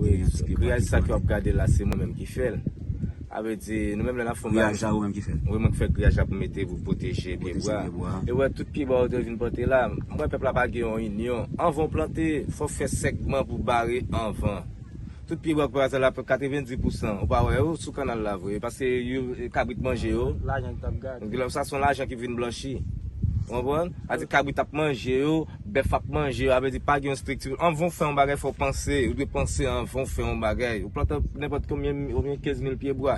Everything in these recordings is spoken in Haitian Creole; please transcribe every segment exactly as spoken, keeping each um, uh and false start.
Griyaj sa ke w ap gade la, se mwen menm ki fè l. A vle di, nou menm lè n ap fè yon bagay. Griyaj la, ou menm ki fè l? Wi, mwen ki fè griyaj la pou mete, pou pwoteje pye bwa. E wè, tout pye bwa yo te vin plante la, m wè pèp la pa gen yon inyon. Anvan w plante, fò w fè sègman pou bare anvan. Tout pye bwa ki pa la, katrevenndis pousan, ou pa wè yo sou kanal la vre, paske yo, kabrit manje yo. Lajan ki t ap gate. Sa se yon lajan ki vin blanchi. Ou konprann? A di kabrit ap manje yo, bèf ap manje yo, a vle di pa gen yon estrikti. Anvan w fè yon bagay, fò w panse. Ou dwe panse anvan w fè yon bagay. Ou plante nenpòt konbyen, konbyen kenz mil pye bwa.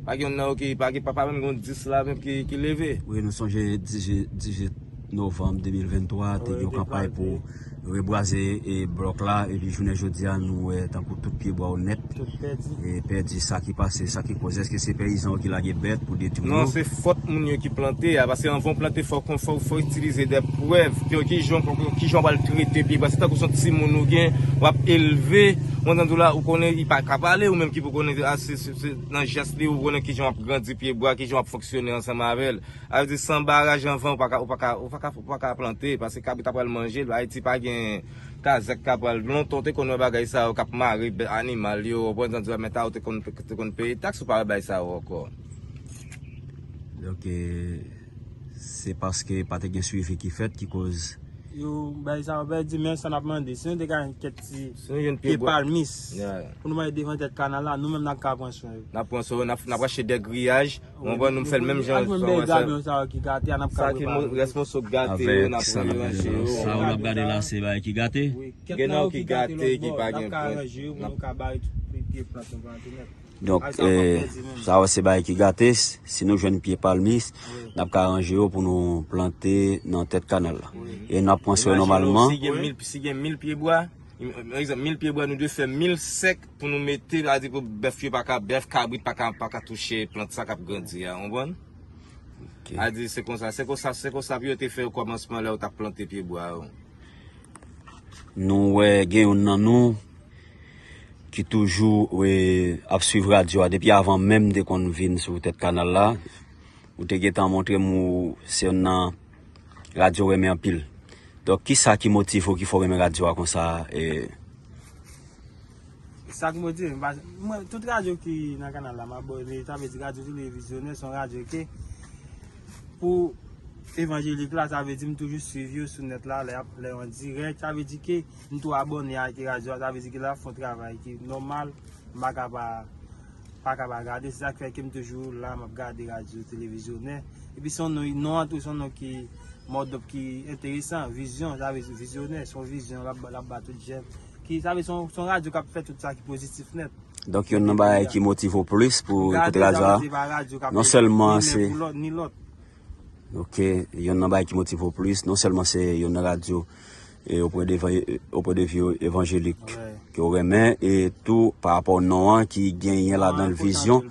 Pa gen youn nan yo ki, pa gen, pa, pa menm gen dis la menm ki, ki leve. Wi, nou sonje dizuit, dizuit novanm de mil venntwa, te gen yon kanpay pou rebwaze e blòk la, epi jounen jodi a, nou wè tankou tout pye bwa yo nèt. Tout pèdi. E pèdi, sa ki pase, sa ki koze, èske se peyizan yo ki lage bèt pou detwi yo? Non, se fòt moun yo ki plante a, paske anvan w plante, fò w, fò, fò w itilize de prèv, ki, ki jan, ki jan w pral trete pye bwa. Se tankou se yon timoun ou gen, w ap elve, ou antann ou la, ou konnen, li pa ka pale, ou menm ki pou konnen, a, se, se, se nan jès li, ou konnen ki jan w ap grandi pye bwa, ki jan w ap fonksyone ansanm avè l. A vle di, san baraj anvan, ou pa ka, ou pa ka, ou pa ka, ou pa ka plante, paske kabrit ap pral manje l. Ayiti pa gen kazèk k ap pral. Lontan, ou te konn wè bagay sa yo k ap mare bè-, animal yo, ou konprann, men ta ou te konn, te konn peye taks, ou pa wè bagay sa yo ankò. Donk, e, se paske pa te gen swivi ki fèt ki koz. Yo, bagay sa yo pèdi, men sa n ap mande, si nou te ka jwenn kèk ti pye palmis pou nou mete devan tèt kanal la, nou menm n ap ka pran swen yo. N ap pran swen yo, n ap, n ap rache de griyaj. Ou konprann, nou fè l menm jan. Ak menm bèl gayon sa yo ki gate a, n ap ka repare. Sa ki rès moso k gate yo, n ap ranje yo. Sa w ap gade la, se bagay ki gate? Gen nan yo ki gate, ki pa gen plant. N ap ka ranje yo pou nou ka bare tout pye plant nou plante nèt. Donk, e, sa yo se bagay ki gate, si nou jwenn pye palmis, n ap ka ranje yo pou nou plante nan tèt kanal la. E n ap pran swen yo nòmalman. Si gen mil, si gen mil pye bwa, pa egzanp, mil pye bwa, nou dwe fè mil sèk pou nou mete, sa vle di pou bèf yo pa ka, bèf, kabrit pa ka, pa ka touche plant sa k ap grandi a, ou konprann? Sa vle di se konsa, se konsa, se konsa pou yo te fè okòmansman lè yo t ap plante pye bwa yo. Nou wè gen youn nan nou ki toujou, e, ap swiv radyo a depi avan menm m te konn vin sou tèt kanal la. Ou te gentan montre m ou se youn nan radyo w renmen anpil. Donk, kisa ki motive w ki fè w renmen radyo a konsa, e? Sa k motive m, paske mwen, tout radyo ki nan kanal la, m abòne, sa vle di radyo televizyonè, se yon radyo ke pou evanjelik la, sa vle di m toujou swiv yo sou nèt la, lè y ap, lè yo an dirèk, sa vle di ke m tou abòne ak radyo a, sa vle di ke lè y ap fè yon travay ki nòmal, m pa ka pa, pa ka pa gade, se sa k fè ke m toujou la, m ap gade radyo televizyonè. Epi se yon non, non an tou, se yon non ki, mòd ki enteresan, vizyon, sa vle di vizyonè, se yon vizyon l ap, l ap ba tout jèn. Ki, sa vle di se yon, se yon radyo k ap fè tout sa ki pozitif nèt. Donk, youn nan bagay ki motive w plis pou ekoute radyo a, non sèlman se, ok, youn nan bagay ki motive w plis, non sèlman se youn nan radyo, e, auprès de, auprès de vie evanjelik ke w renmen, e tou pa rapò non an ki genyen ladan l vizyon,